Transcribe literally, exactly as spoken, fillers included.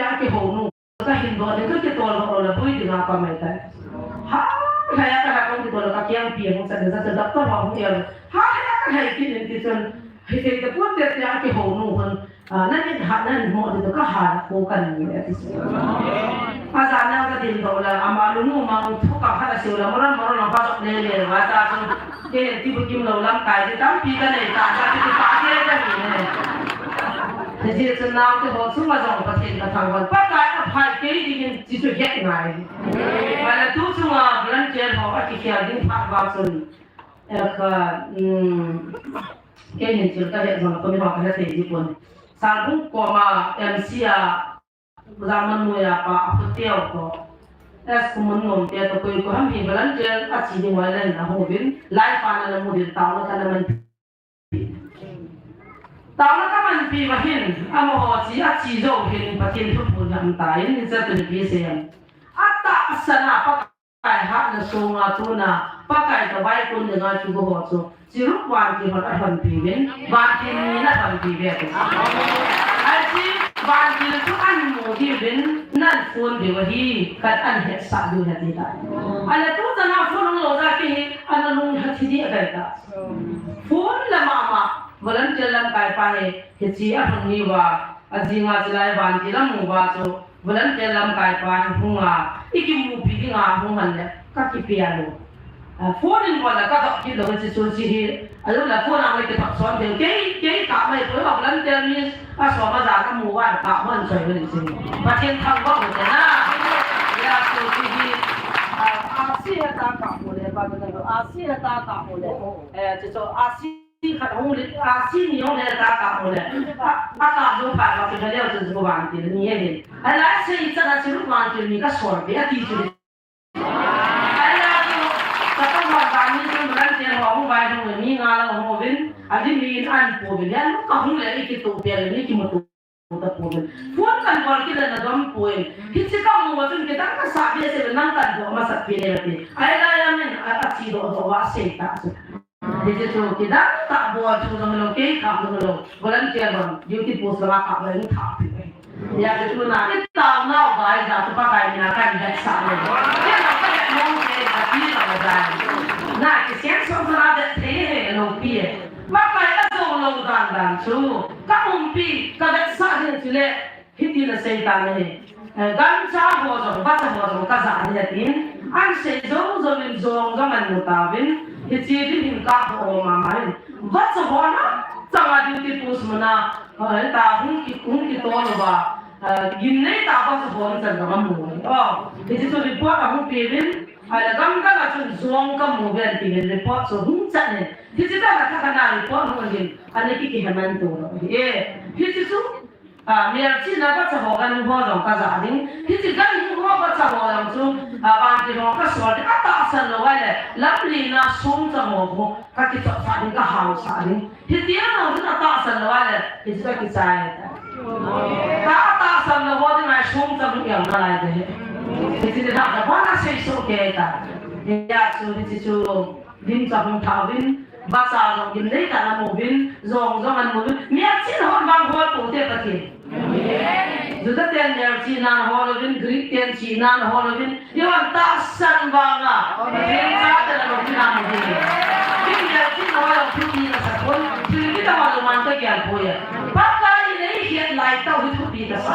a kihou nu. Ka hin doh ding, ka kitol doh lou le boi ding a ka mai tai. Ha, ha, ya ka ha kong kitol ka kiang pi hong sa sa doctor ho hong ya. Ha, ha, ha, ha, ki nin ki chun. Hi te te put te te a kihou nu hon. A, na nin ha, na nin mo ding ka ha ko kan ni le ti. A za na ka din doh la, ama lu nu ma thu ka ha la siu la, mo ran mo ran la pa le le wa ta chun. Ke ti bu kim lou lamkai ti tampi ka nei ta, sa ti pa ke ka ni ne. Hijeh chun naote ho chunga jong Pathen ka thangvah. Pakai aphai kei dingin ti chu het ngai. Ahile tu chunga volunteer ho akikhel ding phat vang chun. Eh, ka, um, kei hin thil ka het jong, ka mi ho ka het thei ji pon. Salbung koma M C a, Zaman Muya pa, a phu teo ko. Es ku mun ngom te to koi ko ham hi volunteer a chi ding wai len a hu vin. Lai pa na na mu din tao na ka na man Taona ka manpi va hin, amaho chi a chi jou hin Pathen thuphon hi um tan, hiche tuni kisei a. Atahsan a Pakai hatna sunga tuna, Pakai toh vaikon dinga kigo ho chu, Chiruk vantil hon alhonpi uvin, vantil ni na lhonpi uve ati. Achi, vantil chu amu diuvin, nan phone diu ahi, khat an hetsah diu ahi ati tai. Ahile tu chan a phone hung lou jeh a kei hi, ana lungtha thi ding ahi tai. Phone la mama, volunteer lamkai pa hi, hiche a hung ni uva, ajing a chulai vantil amu uva chu, volunteer lamkai pa hi hung a, i kimupi ding a hung hon le, ka kipe lou. A, phone in bol le ka dop kit lou, hiche chu hiche hi, a lou le phone a le kithop son thei, kei, kei ka mai poi, volunteer mi, a som a jan amu uva, ka mon choi uve hiche hi. Pathen thangvah u te na. Ya chu hiche hi, a, a si heta ka mu le, ba ba lo, a si heta ka mu le. Eh, chu chu, a si khat hung le, a si ni hung le ta ka mu le. A, a ka hung pha ka ki le chu chu vantil ni ahi. Ahile sei chan a chu vantil ni ka sol be ati chu. Ahile chu, ka ta va ka ni chu volunteer ho hung vai hung ni nga la hung uvin, a di mi an pu uvin, ya ka hung le i kitoh pe le ni kimuto ta pon. Phone kan bol kit le na dom poi. Hiche ka mu a chun kidang ka sa behseh le nang kan doh masat pi le ti. Ahilai a min a, a chi doh doh uva sei ta chu. Hiche chu kidang tah bol chu jong lou, kei kap jong lou. Volunteer bol, duty post langa kap le ni tha pi. Ya chu na i taonau bai ja chu Pakai mina kan vetsah lou. Kei na ka le mong kei ka pi lou jai. Na kisei song sa na vetsah thei he lou pi e. Pakai a jou lou dan dan chu. Ka umpi, ka vetsah ding chule, hiti na sei tan ahi. Eh, gancha ho jong, vacha ho jong ka ja ding atin. An sei jou jou in jong jong an mu tauvin. Hiche ding hin ka ho mama in. Vacha ho na, changa duty post muna, eh, ta hung ki, hung kitol uva. Eh, gimnei tah vacha ho chan jong amu. Oh, hiche chu report ahung pe uvin. Ahile gamdang a chun jong ka mu uve tin report chu hung chan e. Hiche tah a tha kana report hung in. Ani ki kiheman to. Eh, hiche chu A, melchihna vacha ho ganhing ho jong ka ja ding. Hiche ganhing ho vacha ho jong chu, a, vantil ho ka sol ding. Atahsan lou ahile, lamlen a songchang ho khu, ka kichopsah ding, ka haosah ding. Hitia jong chun atahsan lou ahile, hichu ka kichai. Ta atahsan lou ho dinga songchang jong nalai ding ahi. Hiche ni tah tah ho na sei soh kei ta. Hia chu, hiche chu. Lim cha hung tha uvin, vacha jong gimnei tah a mu uvin, jong jong an mu uvin, melchihna hon vang hol pou te Pathen. Amen. Juda ten melchihna hol uvin, Greek ten chihna hol uvin, Johan tahsan vanga, Pathen chate na lungthim a mu uvin. Kin melchihna hol uvin, thupi ka sa pon, thil kit a hol man ka gel poi. Pakai in ei het lai tah u hi thupi ka sa.